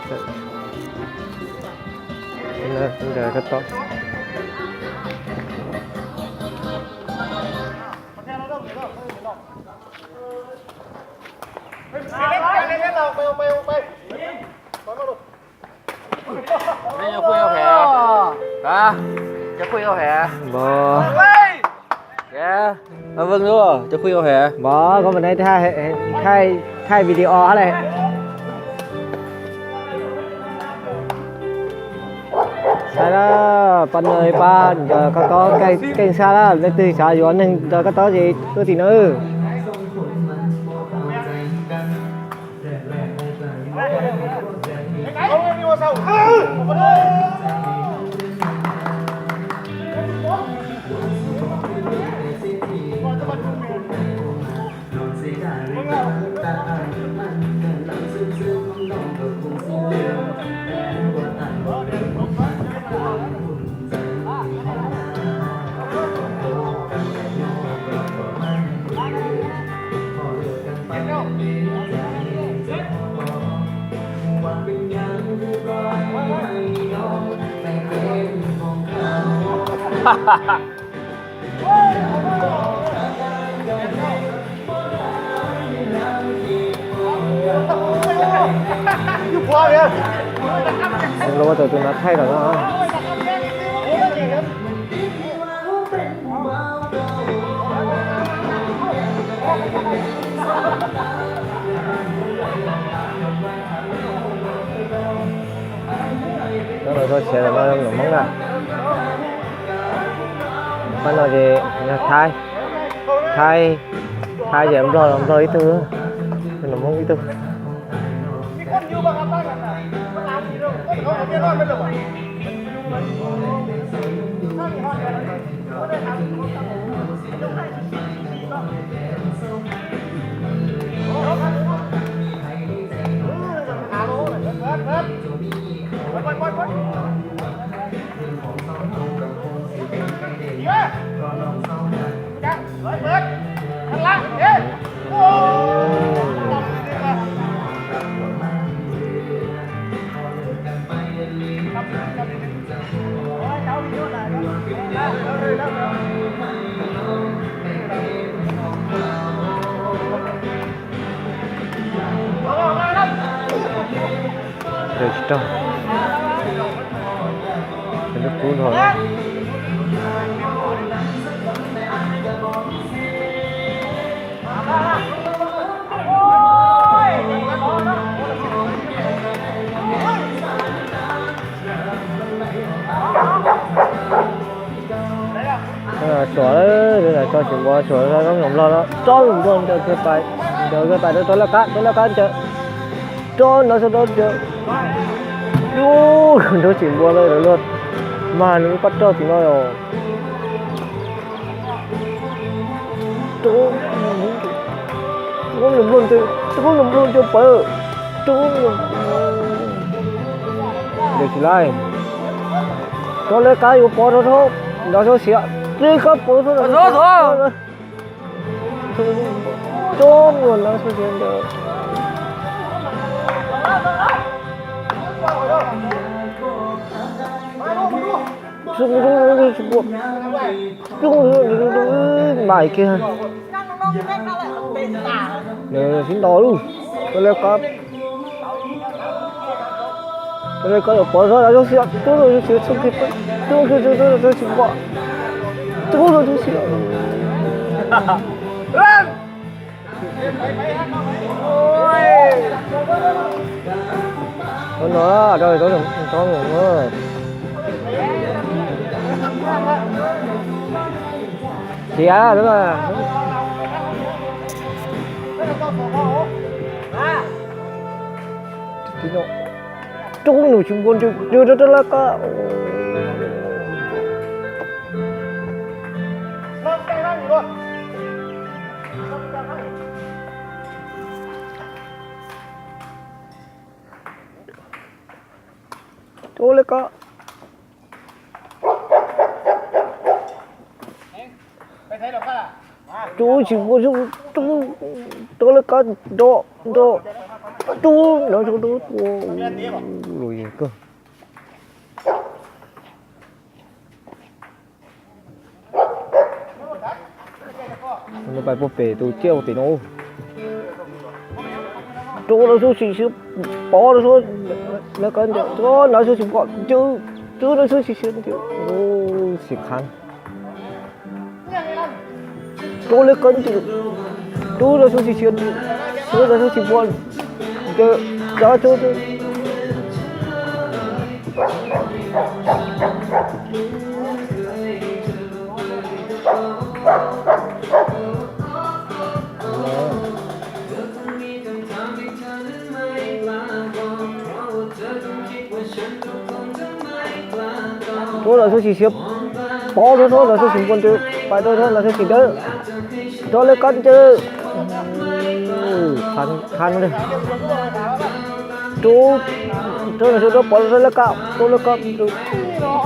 Ntawd koj tau. Npog, Vân Lúa, cov phooj ywg hais. Npog, koj mus nai thaij, thaij, thaij video hab le. Saib na, pab no pab ntawd koj tob keej sab na, leej twg xav yuav neeg ntawd koj tob ces tuaj tim no. Los ua tau tus no thaij lawm no. Cov no txog siav no yog Hmoob na. Pab no ces yog Thaib, Thaib, Thaib ces Nplog, Nplog ib tug, Hmoob ib tug. Tsis raug, lub kub dhau. Suav, tso tsis npua, Suav tso nplog no, tso nplog ncaws kiag pais, ncaws kiag pais rau laj kab, rau laj kab ncaws, rau no, rau ncaws, nrub tsis npua lawm luag, mag nws pab rau tim no os. Rub nws nplog, rub nws nplog ncaws pawv, rub nws, ncaws tsis laij. Rau laj kab yuav pov rau, nrov xyov xiav, laj kab pov rau, rub nws nrov xyov xiav ntawd. Mas kiag, nws sib ntaus lawm, rau laj kab. Rau laj kab yuav pov rau, rub rau xyov xiav, rub rau xyov xiav, rub rau xyov xiav. Ua no rau tau, tau, xiav, rub nws tsis npua, ncaws rau laj kab. Rub laj kab. Rub tsis npua, rub, rub laj kab, nrov, nrov. Rub no rub rub tua, luag yog kawg. No pais puag pem tus ciaj puag pem no. Rub no xub sim siab, pov no xub, no koj ntawd, rub no xub sim pov, rub no xub sim siab, sim qhav. Rub lawv koj ntawd, rub no xub sim siab, rub no xub sim pov, rub no xub Rub no xub sim siab, pov rau rub no xub sim npua ntws, pais rau rub no xub sim dawb, rub lawv koj ntawd. Qhav no, rub, rub no xub rub pov rau lawv koj, rub lawv koj,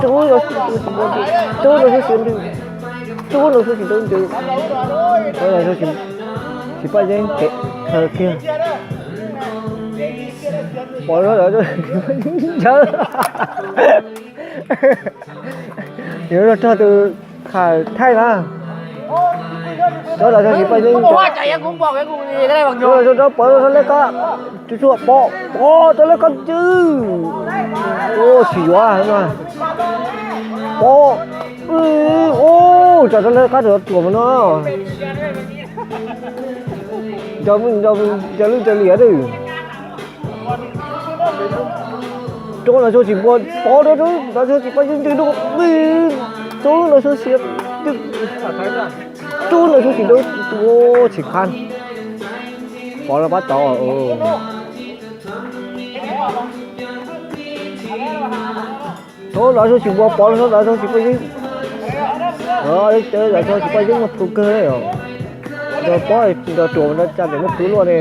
rub no xub sim npua ntws, rub no xub sim ntws, rub no xub sim dawb ntws, rub no xub sim paj yeeb kev khaws kiag. Pov rau lawv, ntsawv. Yuav rog tus kham thaij na. Rub no xub sim paj yeeb, rub no xub rub pov rau lawv koj, tsuag tsuag pov, pov rau lawv koj ntawd. Ua tsis yuav no. Pov, ua tso rau lawv koj, rau tuam mus no. Nco, nco lwj nco liam na. Rub no xub sim npua, pov rau rub no xub sim paj yeeb ntws rub, rub no xub sim, rub no xub sim dawb, ua tsis qhab. Pov rau pab tod. Rub no xub sim npua, pov rau rub no xub sim paj yeeb. Rub no xub sim paj yeeb mas plhu kawg os. Nrog pob nrog ruam no tsa pem muab plhu luaj ne.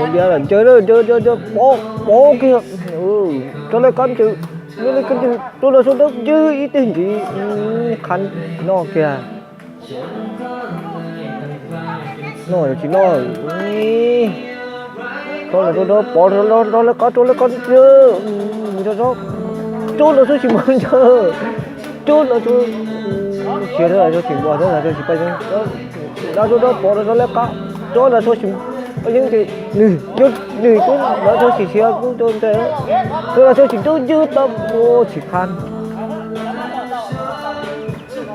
Ncaws, ncaws, ncaws, pov, pov kiag. Rau lawv koj ntawd, rub no xub dawb ntws ib teg ntxiv, qhab no kiag. Noj tsis noj. Rub no xub dawb, pov rau lawv koj, rau lawv koj ntawd. Rub no xub sim npua ntawd, rub no xub siav, rub no xub sim npua, rub no xub sim paj yeeb, rub no xub dawb, pov rau lawv koj, rub no xub sim paj yeeb ntws, nws, nws rub no xub sim siav rau ntawd, rub no xub sim dawb ntws tau ua tsis qhab.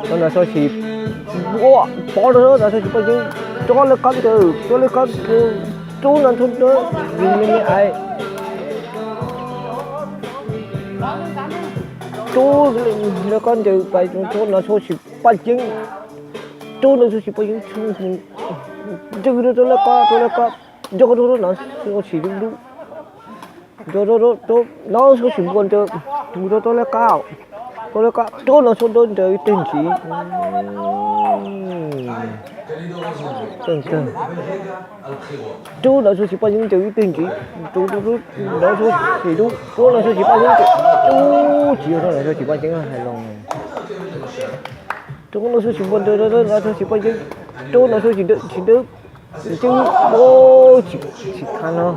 Rub no xub sim, ua, pov rau rub no xub sim paj yeeb, rub lawv koj ntawd, rub lawv koj ntawd, rub no xub dawb, me me ai. Rub lawv koj ntawd pais rau no xub sim paj yeeb, rub no xub sim paj yeeb, ntws rau lawv koj, rau lawv koj, nco rau no xub sim dub dub. Nco rau no xub sim npua ntawd, tus rau rau lawv koj, rau lawv koj, rub no xub dawb ntws ib teg ntxiv. Rub no xub sim paj yeeb ntws ib teg ntxiv, rub, rub, rub, no xub sim dub, rub no xub sim paj yeeb ntws, ub, tsis yog rub no xub sim paj yeeb hais los. Rub no xub sim npua ntawd, rub no xub sim paj yeeb, rub no xub sim dawb, ntws, ub, tsis, tsis qhab no.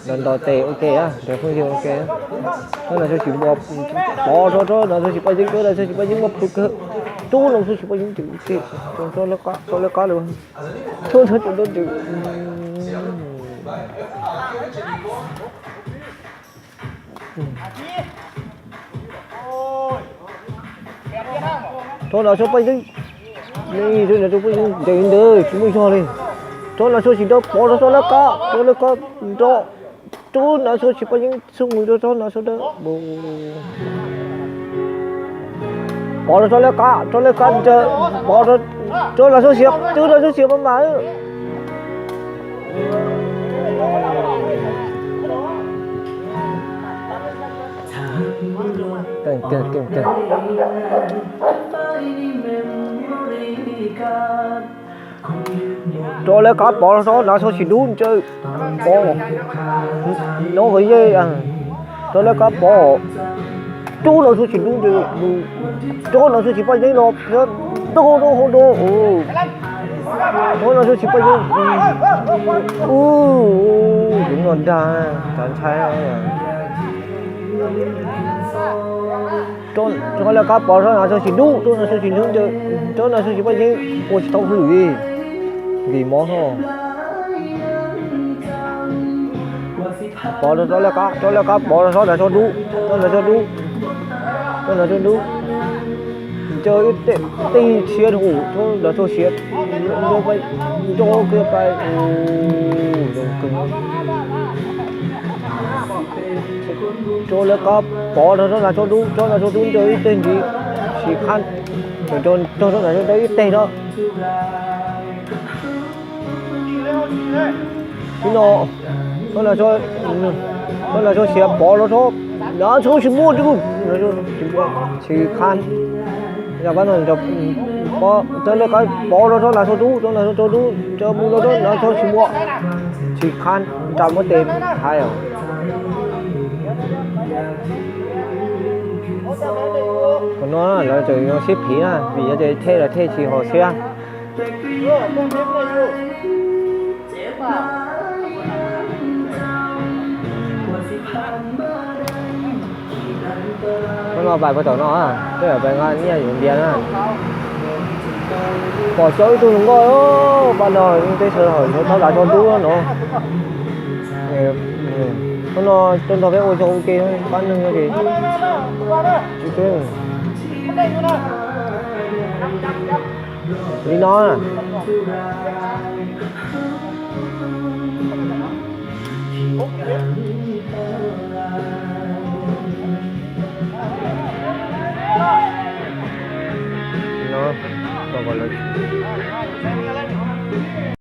Nrog nto tes ua ke, nrog phooj ywg ua ke. Rub no xub sim npua, pov rau rub no xub sim paj yeeb, rub no xub sim paj yeeb muab plhu kawg. Rub no xub sim paj yeeb ntws ua ke, rau lawv koj, rau lawv koj lawm. Rub no xub ntws. Rub no xub paj yeeb, rub no xub paj yeeb ntev ntawd tsis muaj zog li. Rub no xub sim dawb, pov rau rub lawv koj, rub lawv koj nrov. Rub no xub sim paj yeeb xub mus rau rub no xub dawb. Pov rau rub lawv koj, rub lawv koj ncaws, pov rau, rub no xub xiav, rub no xub xiav mas mas. Rub lawv koj, pov rau no xub sim dub ncaws, pov no, rub lawv koj, pov, rub no xub sim dub ncaws, rub no xub sim paj yeeb no, Rau, rau, rau, rau. Ub, no xyov tsis pom yeej. Ub, ub, yeej no dag, tsav ntshai. Rau laj kab pov rau na xyov tsis dub, rau na xyov tsis dub, rau na xyov tsis pom yeej, ua tsis tau hauj lwm li. Nkim mov no. Pov rau, rau laj kab, rau laj kab pov rau, rau na xyov dub, rau na xyov dub, rau na xyov dub. Ncaws ib teg siav dhau, rau na xyov siav, nrau pais, nrau kiag pais, zoo kawg. Rau laj kab pov rau, rau na xyov dub, rau na xyov dub ncaws ib teg ntxiv, sim khab, rau, rau na xyov dub ib teg no. Ib no, rau na xyov, rau na xyov siav pov rau, rau na xyov tsis muaj, tsis khab. Yog pab no, rau laj kab pov rau, rau na xyov dub, rau na xyov dub, rau mus rau, rau na xyov tsis muaj, tsis khab, nra muab tes thaiv os. Qhov no lawv tseem zoo siab phiv na, vim yog tias thej los thej tsis haum siab. Hnub no pais puag tom no, peb pais nqa nyiaj yuav npias na. Pom coob ib tug hluas nkauj pab no, yeej teb chaws hawm nyob tau lav tso dub no. Hnub no tuaj nrog peb ua zoo ua ke, pab neeg no ces tsis peb li no na.